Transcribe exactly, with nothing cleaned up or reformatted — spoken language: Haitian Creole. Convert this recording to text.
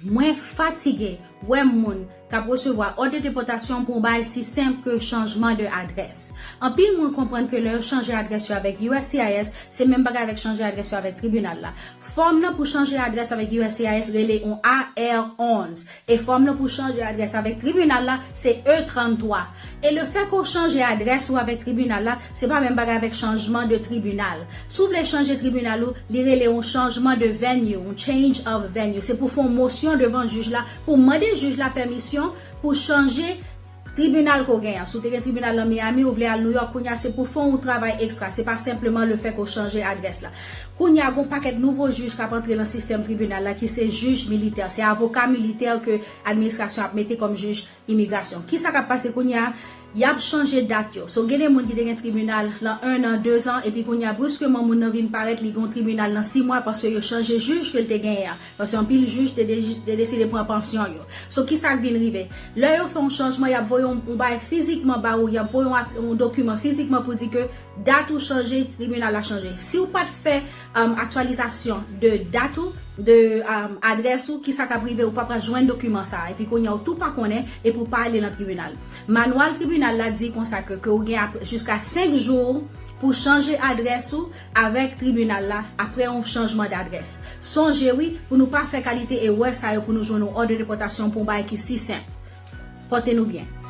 Mwen fatige wè moun k ap resevwa òd de depòtasyon pou yon bagay si senp ke chanjman de adrès. Anpil moun konprann ke lè yo chanje adrès yo avèk U S C I S, se menm bagay avèk chanje adrès yo avèk tribinal la. Fòm nan pou chanje adrès avèk U S C I S rele yon A R onz. E fòm nan pou chanje adrès avèk tribinal la, se E tranntwa. E le fè ke w chanje adrès ou avèk tribinal la, se pa menm bagay avèk chanjman de tribinal. Si w vle chanje tribinal ou, li rele yon chanjman de venue, yon change of venue. Se pou fè yon mosyon devan jij la, pou mande jij la pèmisyon pou chanje tribinal ke w gen an. Si w te gen tribinal nan Miami, ou vle al New York, kounye a se pou fè yon travay ekstra. Se pa senpleman le fè ke w chanje adrès la. Kounye a, gen yon pakèt nouvo jij k ap antre nan sistèm tribinal la, ki se jij militè. Se avoka militè ke administrasyon ap mete kòm jij imigrasyon. Kisa k ap pase kounye a? Y ap chanje dat yo. So, gen de moun ki te gen tribinal nan en an, de zan, epi kounye a, briskeman, moun nan vin parèt, li gen yon tribinal nan sis mwa, paske yo chanje jij ke l te genyen an. Paske anpil jij te de-, te deside pran pansyon yo. So, kisa k vin rive? Lè yo fè yon chanjman, y ap voye yon, yon bagay fizikman ba ou, y ap voye yon ap-, yon dokiman fizikman pou di ke dat ou chanje, tribinal la chanje. Si w pa t fè, um, aktyalizasyon de dat ou, de, um, adrès ou, kisa k ap rive, ou p ap jwenn dokiman sa a. Epi kounye a, ou tou pa konnen, epi ou pa ale nan tribinal. Manwal tribinal la di konsa ke, ke ou gen ap-, jiska senk jou pou chanje adrès ou avèk tribinal la apre yon chanjman dadrès. Sonje wi, pou nou pa fè kalite erè sa yo pou nou jwenn yon òd de depòtasyon pou yon bagay ki si senp. Pòte nou byen.